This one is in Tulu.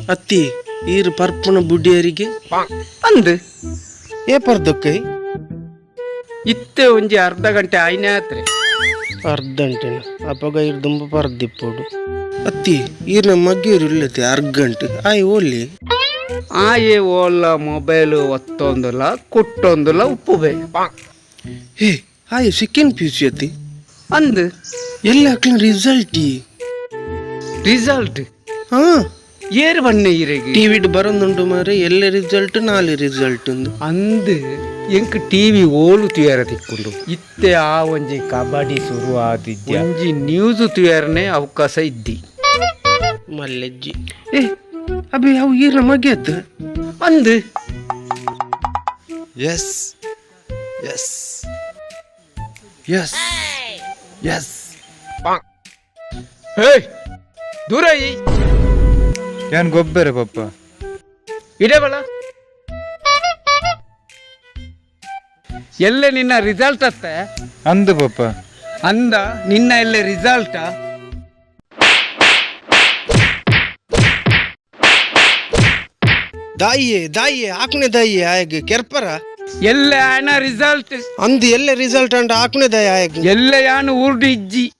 ಅತ್ತಿ ಈರ್ ಪರ್ಪುನ ಬುಡಿಯರಿಗೆ. ಅಂದ್. ಏ ಪರ್ದೊಕ್ಕೈ? ಇತ್ತೆ ಒಂಜಿ ಅರ್ಧ ಗಂಟೆ ಆಯ್ನೆ ಆತ್ರೆ. ಅರ್ಧ ಗಂಟೆನ? ಅಪಗ ಈರ್ ದುಂಬು ಪರ್ದಿಪ್ಪೊಡು. ಅತ್ತಿ, ಈರ್ನ ಮಗ್ಗೇರು ಇಲ್ಲತೆ ಅರ್ಗಂಟೆ ಆಯ್ ಓಲಿ? ಆಯೆ ಓಲ್ಲ ಮೊಬೈಲ್ ಒತ್ತೊಂದುಲ ಕುಟ್ಟೊಂದುಲ ಉಪ್ಪುಬೆ. ಹೇ, ಆಯ್ ಸೆಕೆಂಡ್ ಪಿಯುಸಿ ಅತ್ತಿ? ಅಂದ್. ಎಲ್ಲ ಅಕ್ಲಿನ ರಿಸಲ್ಟ್? ರಿಸಲ್ಟ್? ಹಾ. ಏರ್ ಬಣ್ಣೆ ಇರೆಗೆ? ಟಿವಿಡ್ ಬರೋದುಂಟು ಮಾರೆ, ಎಲ್ಲ ರಿಸಲ್ಟ್ ನಾಳೆ ರಿಸಲ್ಟ್ ಒಂದು. ಅಂದ್, ಎಂಕ್ ಟಿವಿ ಓಲು ತುಯರ ತಿಕ್ಕೊಂಡು? ಇತ್ತೆ ಆ ಒಂಜಿ ಕಬಡ್ಡಿ ಶುರು ಆದಿದ್ಯ, ಒಂಜಿ ನ್ಯೂಸ್ ತುಯರ್ನೆ ಅವಕಾಶ ಇದ್ದಿ. ಮಲ್ಲೆಜ್ಜಿ. ಏ ಅಬೆ, ಅವು ಈರ್ನ ಮಗೆ ಅತ್ತ? ಅಂದ್. Yes yes yes yes. ಹೇ, ದೂರ ಈ. ಏನ್ ಗೊಬ್ಬರ ಪಪ್ಪ? ಇಡೇ ಬಲ. ಎಲ್ಲೆ ನಿನ್ನ ರಿಸಲ್ಟ್ ಅತ್ತೆ? ಅಂದು ಪಪ್ಪ. ಅಂದ, ನಿನ್ನ ಎಲ್ಲೆ ರಿಸಲ್ಟ್? ದಾಯಿಯೇ ದಾಯಿಯೇ, ಆಕ್ನೆ ದಾಯಿಯೇ ಆಯಗ್ ಕೆರ್ಪರ. ಎಲ್ಲೆ ಆಯನ ರಿಸಲ್ಟ್? ಅಂದು, ಎಲ್ಲೆ ರಿಸಲ್ಟ್ ಅಂಡ ಆಕ್ನೆ ದಾಯ ಆಯಗ್. ಎಲ್ಲೆ ಯಾನು ಊರ್ಡು ಇಜ್ಜಿ.